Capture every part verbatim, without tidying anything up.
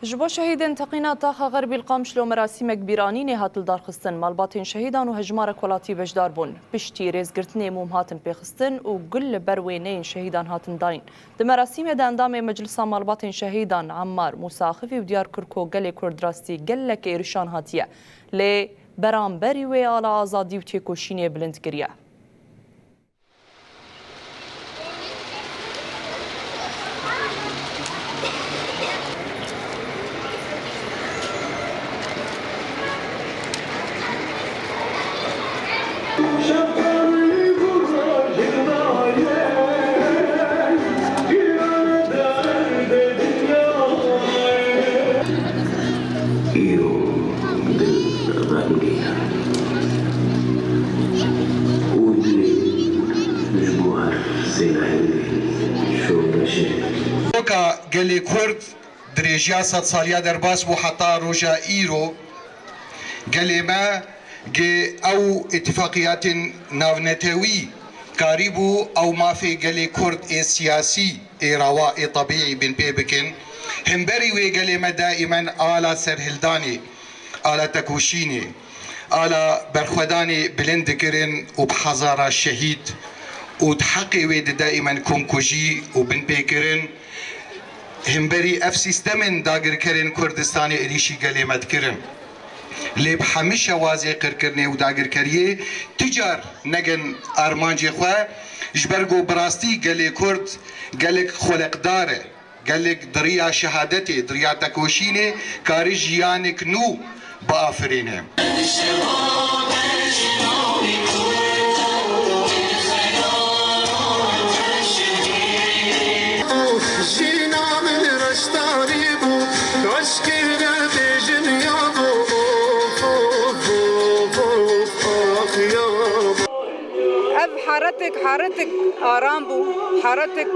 Ji bo şehîdên teqîna taxa Xerbî li Qamişlo merasîmek bîranînê hat lidarxistin. Malbatên şehîdan û hejmarek welatî beşdar bûn. Piştî rêzgirtinê mûm hatin pêxistin û gul li ber wêneyên şehîdan hatin dayîn. Di merasîmê de endamê Meclisa Malbatên Şehîdan Emmar Mûsaxivî û diyar kir ku gelê Kurd rastî gelek êrişan hatiye. Lê beramberî wê ala azadî û têkoşînê bilind kiriye. Îro dil rengê û dilê ji bo her sê lehengên şoreşê. Doka gelê Kurd dirêjiya sedsaliya derbas bû heta roja îro. Gelê me gi ew îtifaqiyatên navnetewî karîbû ew mafê gelê Kurd ê siyasî, ê rawa, ê tebîî binpê bikin. Hemberî wê gelê me daîmen ala serhildanê, ala tekoşînê, ala berxwedanê bilind dikirin û bi hezara şehîd û di heqê wê de daîmen komkujî û binpêkirin. Hemberî ev sîstemên dagirkerên Kurdistanê êrîşî gelê me dikirin. Lê bi hemî şewazê qirkirinê û dagirkeriyê ti car negin armancê xwe, ji ber ku bi rastî gelê Kurd gelek xweleqdar e. Gelek di riya şehadetê, di riya tekoşînê karî jiyanek nû biafirîne. Jîna min reştarî bû, kaşkê nebêjin ya bo, of, of, of, of, ax ya bo. Ev haretek, haretek aram bû, haretek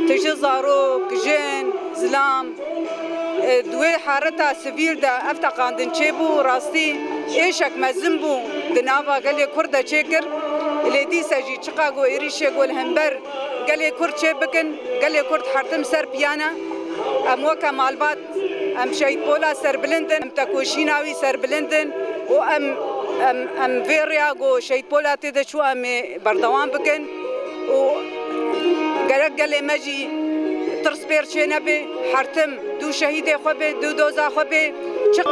tije zarok, jin, zilam. E, di wê hareta sivîl de ev teqandin çêbû, rastî êşek mezin bû, di nava gelê Kurd de çêkir. Lê dîse jî çiqa ku êrîşê ku li hember gelê Kurd çê bikin, gelê Kurd hertim ser piya ne. Em weke malbat, em Şehîd Polat serbilind in, em tekoşîna wî serbilind in û em, em, em vê rêya ku Şehîd Polat tê de çû em ê berdewam bikin û gerek gelê me jî tirs pêr çê nebe, hertim dû şehîdê xwe bê, dû doza xwe bê. Çi